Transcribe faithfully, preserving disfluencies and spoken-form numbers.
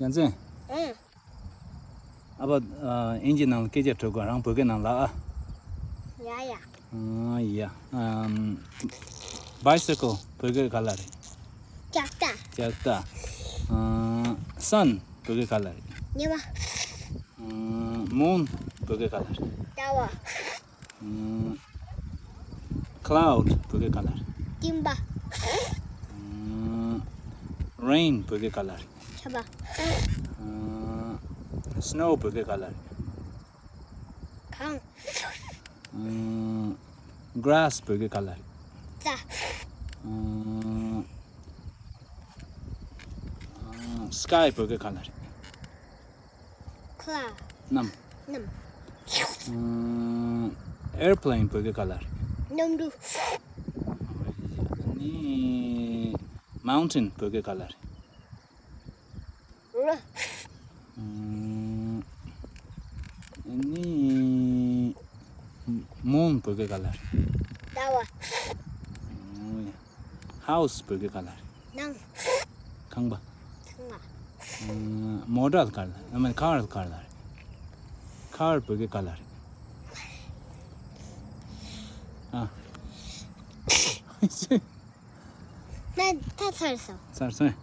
ཡ་མཚན། ཨང་། ཨ་ཕ། ཨ། ཨིན་ཇི་ནང་ལ་སྐད་ཆ་དྲི་དགོས། རང་བོད་སྐད་ནང་ལ་ཨ། ཡ་ཡ། ཨང་། ཡ། ཨམ། bicycle བོད་སྐད་ག་ལ་རེད། ལྕགས་རྟ། ལྕགས་རྟ། ཨང་། sun བོད་སྐད་ག་ལ་རེད། ཉི་མ། ཨང་། moon བོད་སྐད་ག་ལ་རེད། ཟླ་བ། ཨང་། cloud བོད་སྐད་ག་ལ་རེད། སྤྲིན་པ། ཨང་། rain བོད་སྐད་ག་ལ་རེད། ཆར་པ། ཨང་། snow བོད་སྐད་ག་ལ་རེད། གངས། ཨང་། grass བོད་སྐད་ག་ལ་རེད། རྩྭ། ཨང་། ཨང་། sky བོད་སྐད་ག་ལ་རེད། cloud། གནམ། གནམ། ཨང་། airplane བོད་སྐད་ག་ལ་རེད། གནམ་གྲུ། ནི། mountain བོད་སྐད་ག་ལ་རེད། རི། ཨང་། ནི། moon བོད་སྐད་ག་ལ་རེད། ཟླ་བ། ཨང་། house བོད་སྐད་ག་ལ་རེད། ནང་། ཁང་པ། ཁང་པ། ཨང་། motor ག་ལ། I mean car ག་ལ་རེད། car བོད་སྐད་ག་ལ་རེད། ཨ། ད་ད་ཚར་སོང་། ཚར་སོང་།